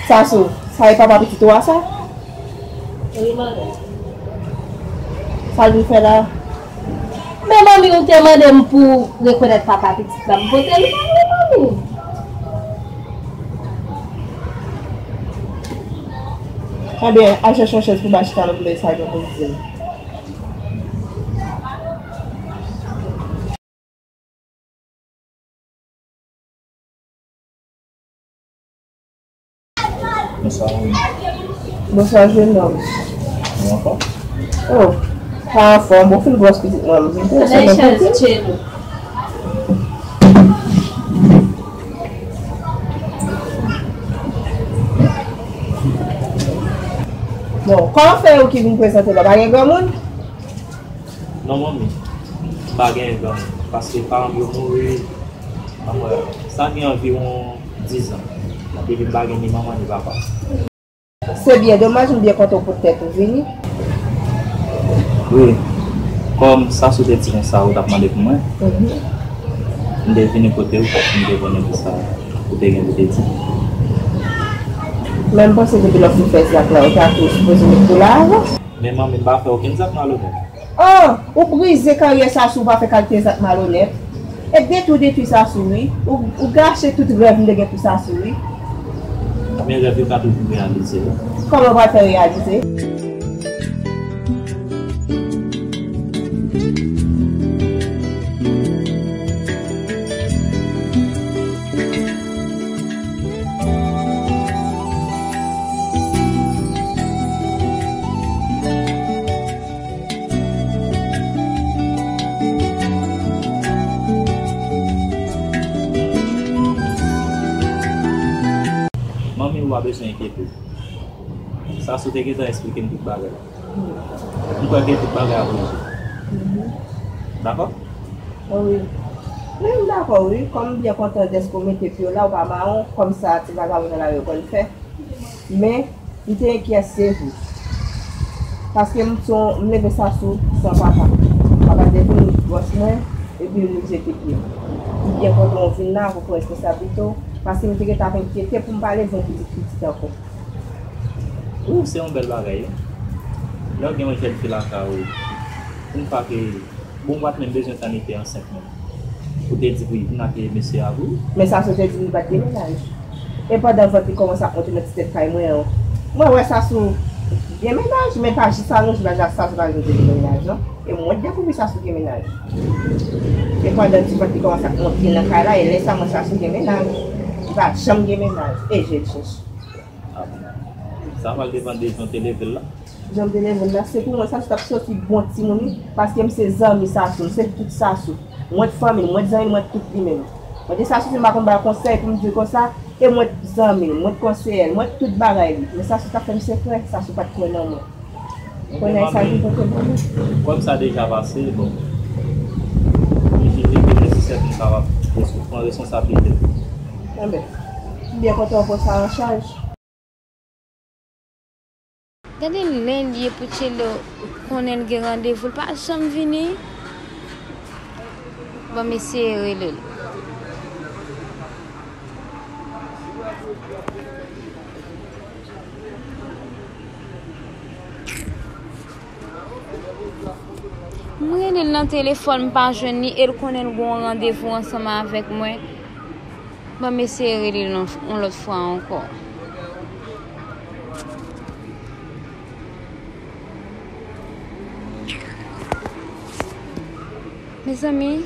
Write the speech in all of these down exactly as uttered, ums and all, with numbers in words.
Sasou, sa e papa pitit ou a sa? Wi, manmi. Sa l vin fè la? Men manmi, ou te mande m pou rekonèt papa pitit la, m pote l ba ou, manmi. Ebyen, al chèche yon chèz pou m al chita la pou m tande sa gen pou l di m. Bonswa, manmi. Bonswa, jenòm. Ou anfòm? Oh, pa anfòm. Bon, fin gwòs pitit mwen. Congratulations, Tchelo. Bon, kòman fè ou ki vin prezante la? Pa gen granmoun? Non, manmi. M pa gen granmoun. Paske paran m yo mouri. Anmwey, sa gen anviwon diz an. Depi m pa gen ni manman ni papa. Se byen domaj, m byen kontan w pou tèt ou vini. Wi, kòm Sasou te di konsa, ou t ap mande pou mwen. Mhm. M te vini kote w, paske m te konnen ki sa ou te gen pou te di. Men m panse depi lè w fin fè zak la, ou ta tou sipoze met kou la avan. Men manmi, m pa fè okenn zak malonèt. Oh, ou brize karyè Sasou, ou pa fè kalite zak malonèt. E detwi, ou detwi Sasou, wi. Ou, ou gache tout rèv m te gen pou Sasou, wi. Men rèv yo ka toujou reyalize, wi. Kòman w pral fè reyalize? Manmi, ou pa bezwen enkyete w. Sasou te gentan eksplike m tout bagay. M kwè ke tout bagay ap rezoud. Dakò? Wi. Wi, m dakò, wi. Kòm m byen kontan dèske w mete pye w la, ou pa mawon, kòm sa ti vagabon nan lari yo konn fè. Men, m te enkyè se vre. Paske m se yon, m leve Sasou san papa. Papa te vin, li bwòs mwen, epi li jete pye. M byen kontan w vin la, pou pran responsablite w, paske m te gentan ap enkyete pou m pa leve yon pitit pitit ankò. Ou, se yon bèl bagay, wi. Lè w gen yon jèn fi lakay ou, pou m pa ke Bon, ou pa t menm bezwen tann li te ansent menm. Ou te di pou li vin ak mesye a pou ou. Men Sasou te di m li pa t gen mennaj. E pandan vant li kòmanse ap monte nan ti tèt kay mwen an, mwen wè Sasou gen mennaj, men pa jis sa non, se pa jis Sasou pa janm te gen mennaj non. E mwen t dekouvri Sasou gen mennaj. E pandan ti vant li kòmanse ap monte nan kay la, e lè sa mwen Sasou gen mennaj. Li pa janm gen mennaj. E je l chèche. Ah bon. Sa pral depann de jan w te leve l la. Jan m te leve l la, se pou mwen Sasou t ap soti bon timoun wi, paske m se zanmi Sasou, m se tout Sasou. Mwen t fanmi l, mwen t zanmi l, mwen t tout li menm. Mwen te Sasou si m pa konn ba l konsèy pou m di l konsa, e mwen t zanmi l, mwen t konseye l, mwen t tout bagay li. Men Sasou t ap fè m sekrè, Sasou pa t kwè nan mwen. Kounye a sa vin pote pou mwen. Kòm sa deja pase, bon. M jije ke nesesè pou m kapab pran responsablite. Enben, m byen kontan w pran sa an chaj. Gade lè l ye pou Tchelo konnen l gen randevou, l pa janm vini. Ban m eseye rele l. M rele l nan telefòn, m pa jwenn li, e l konnen l gen yon randevou ansanm avèk mwen. Ban m eseye rele l yon, yon lòt fwa ankò. Mezanmi,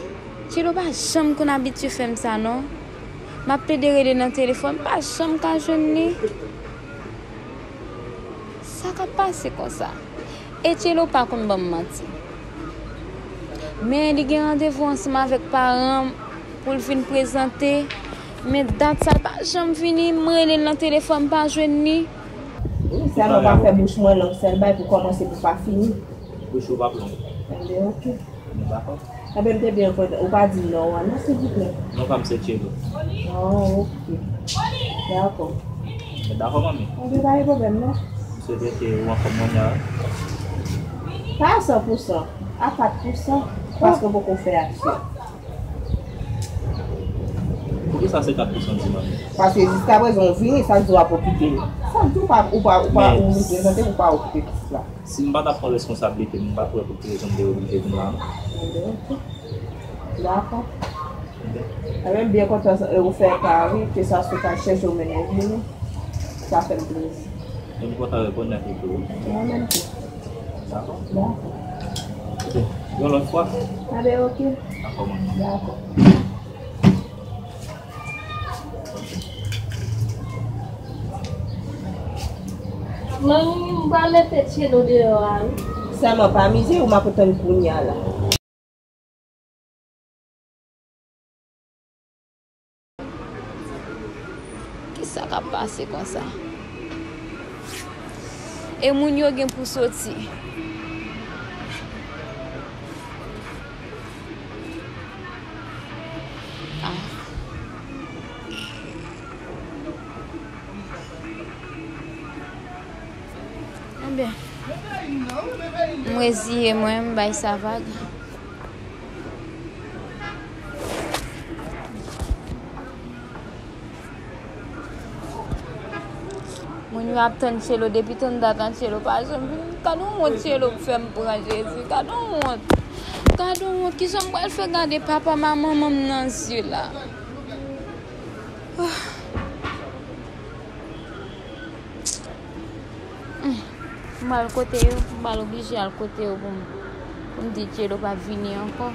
Tchelo pa janm konn abitye fè m sa non. M ap plede rele nan telefòn, m pa janm ka jwenn li. Sa k ap pase konsa? E Tchelo pa konn ban m manti. Men li gen randevou ansanm avèk paran m pou l vin prezante. Men dat sa, l pa janm vini. M rele l nan telefòn, m pa jwenn li. Wi, sèlman pa fè bouch mwen long, sèl bagay pou kòmanse pou pa fini. Bouch ou p ap long. Enben, oke. Nou dakò? Enben, m te byen kontan. Ou pa di non an non, silvouplè. Non pa m se Tchelo. Oh, oke. Dakò. Mwen dakò, manmi. Enben, pa gen pwoblèm, non. Swete ke ou anfòm kounye a. Pa a san pou san, a kat pou san, paske w poko fè aksyon. Poukisa se kat pou san di manmi? Paske jiskaprezan ou vini, sa k di w ap okipe l. Sa k di w pa, ou pa, ou pa, ou reprezante pou w pa okipe pitit la. Si m pa t ap pran responsablite m, m pa t wè pou ki rezon m te oblije vin la. Enben, oke. Dakò. Enben, m byen kontan, e, ou fè pa, wi, ke sa sou ka chèche ou mennen vini. Sa fè m plezi. E m kontan rekonèt ou tou. Mwen menm tou. Dakò. Dakò. Oke. Yon lòt fwa. Enben, oke. Dakò, manmi. Dakò. Manmi, m pral mete Tchelo deyò a, wi. Sèlman pa mize, ou m ap tann kounye a la. Kisa k ap pase konsa? E moun yo gen pou soti. Ah. Ebyen, m reziye mwen, m bay sa vag. Moun yo ap tann Tchelo depi tann dat la, Tchelo pa janm vini. Gad yon wont Tchelo fè m pran, Jezi. Gad yon wont. Gad yon wont. Kisa m pral fè gade papa m ak manman m nan zye la? Ah. Hmm. M al kote yo, m al oblije al kote yo pou m, pou m di Tchelo pa vini ankò.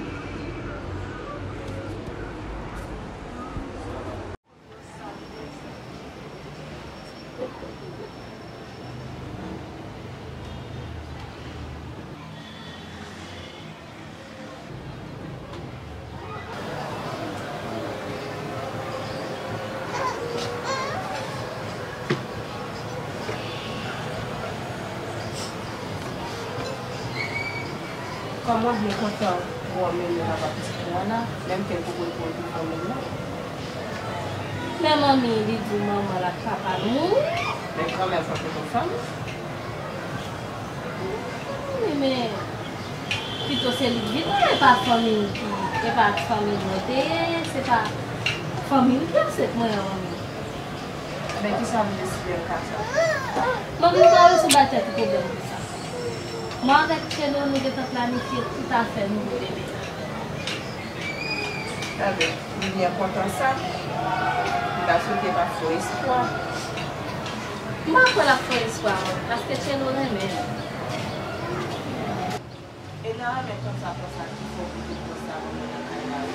Kòm mwen byen kontan wè w menm nan papa pitit mwen an la, menm ke l poko reponn telefòn mwen nan. Men manmi, li di manman l ak papa l mouri. Men kanmenm, fòk yo konn fanm. Wi, men pito se li k vin la, e pa fanmi l ki, e pa fanmi l mwen te ye, se pa fanmi l ki ansent mwen an, manmi. Ebyen, kisa w vle si bèl ka sa? Manmi, m pa wè se yon bagay tèt ou pwoblèm pou sa. Mwen avèk Tchelo, nou gentan planifye tout afè nou pou demen. Ebyen, m byen kontan sa. M ta swete l pa fè w espwa. M pa kwè l ap fè w espwa, mwen, paske Tchelo renmen l. E nan renmen konsa, konsa ki fè w kite pòs sa pou mwen nan kay la wi.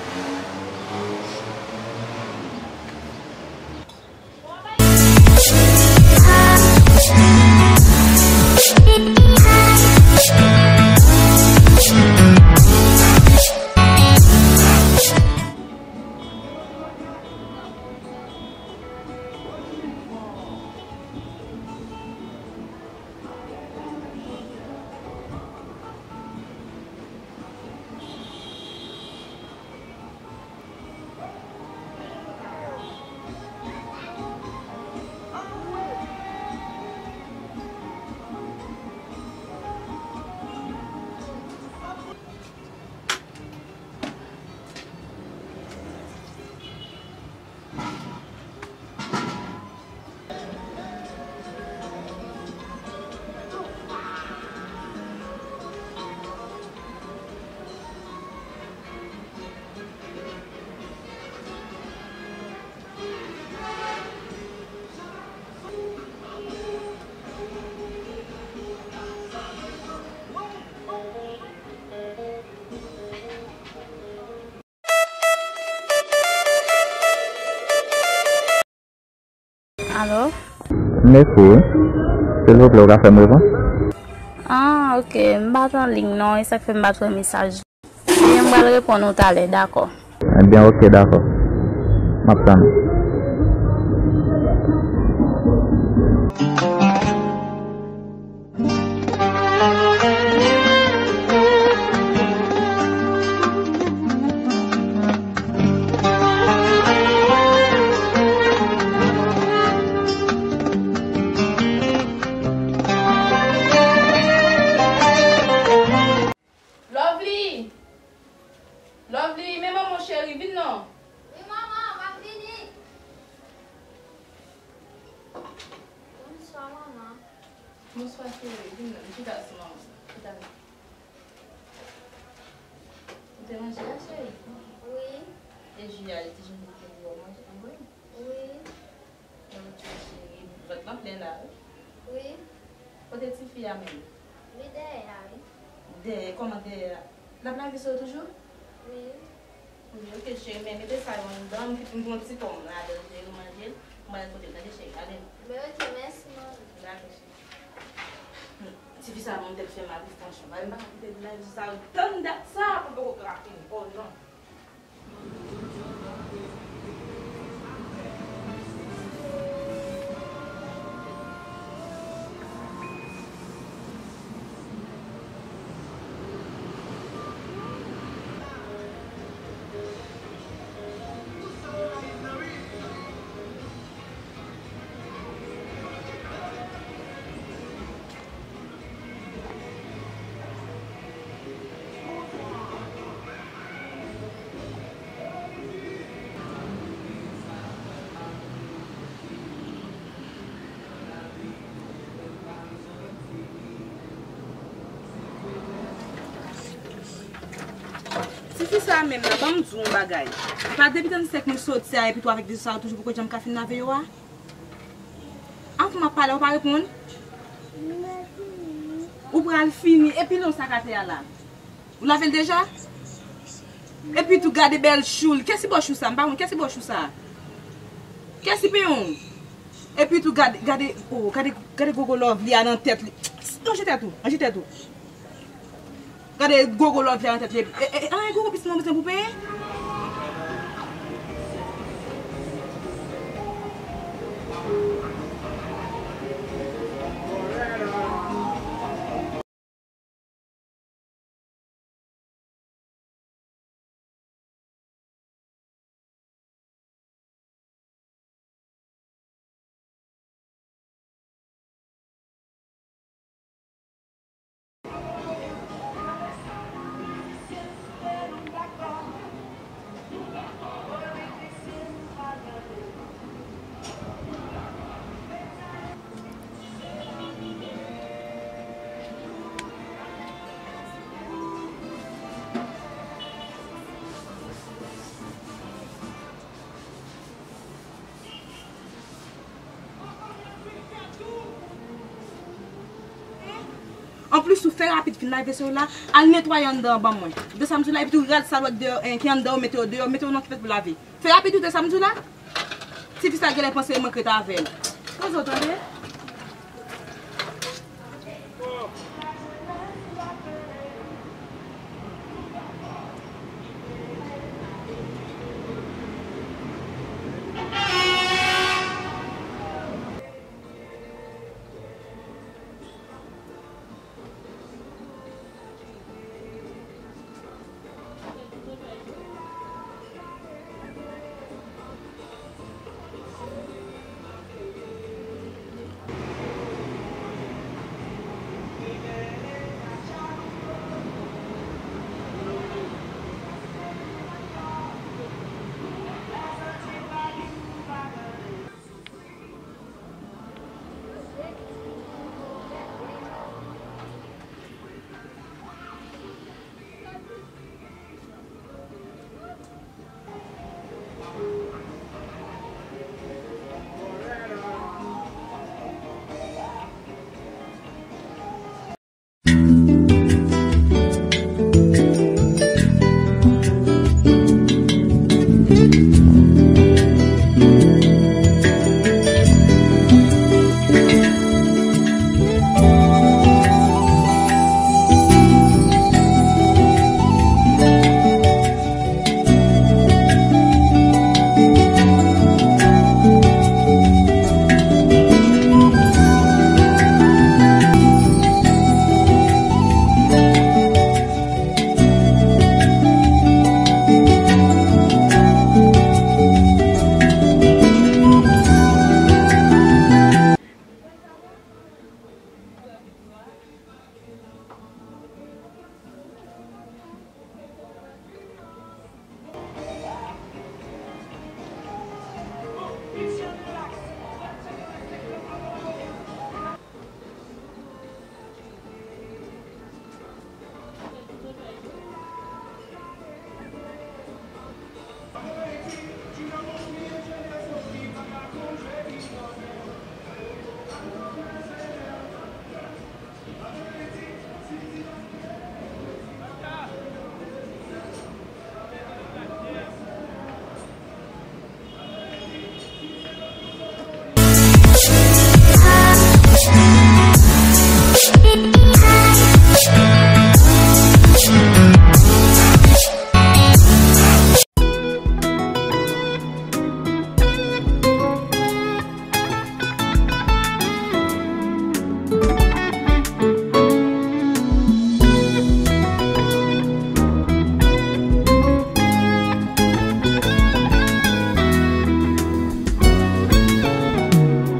Alo? Mèsi wi. Silvouplè, ou ka fè m repons? Ah, ok. M pa t an liy non, e sa k fè m pa t wè mesaj. Ebyen, m pral reponn ou talè, dakò. Ebyen, ok, dakò. M ap tann ou. Vin non. Wi, manman, m ap vini. Bonswa, manman. Bonswa, cheri. Vin non, chita sou manman. Chita la. Ou te manje a, cheri? Wi. E ji a, li te janm te di w manje, ou bwè? Wi. Bon, cheri, vant lan plen la, wi. Wi. Kote tifi a menm? Li dèyè a, wi. Dèyè, kòman dèyè a? L ap lave sou yo toujou? Wi. Wi, oke, cheri, men mete sa yo anndan, m kite m pran ti pòm ladan, cheri, ou manje l, m pral pote l, tande, cheri, ale. Ben, oke, mèsi, manmi. Dakò, cheri. Hmm, tifi sa, bon, tèt fè mal, wi, franchman. Bagay m pa ka kite l lave sa yo tann dat sa, pou l poko ka fini. Oh, non. Tifi sa menm nan, ban m di w yon bagay. Pa depi trannsenk minit soti a, epi tou avèk de sa, ou toujou poko janm ka fin lave yo a? Anvan m ap pale, ou pa reponn? Ou pral fini, epi lon sa k atè a la. Ou lave l deja? Epi tou gade bèl chou l. Kiyès ki ba w chou sa? M pa konn kiyès ki ba w chou sa. Kiyès ki penyen w? Epi tou gade, gade, oh, gade, gade gogo love li a nan tèt li. Ranje tèt ou, ranje tèt ou. Gade gogo love li a nan tèt li. E, e, e, an, gogo pis mwen bezwen pou penyen. Anplis, ou fè rapid fin lave veso yo la, al netwaye anndan an ban mwen. De sa m di w la, epi tou rad sal ou wè k deyò, en, ki anndan yo, mete yo deyò, mete yo nan kivèt pou lave. Fè rapid ou, de sa m di w la. Tifi sa genlè panse mwen k ret avè l. Poze w tande.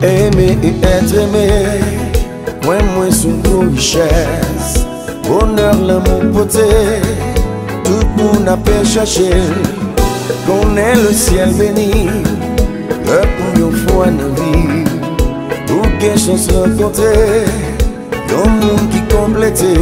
Aimer et être aimé, kwè mwen se yon gwo richès. Bonè lanmou pote, tout moun ap chache l. Konnen le ciel béni, lè pou yon fwa nan vi ou gen chans rankontre yon moun ki konplete.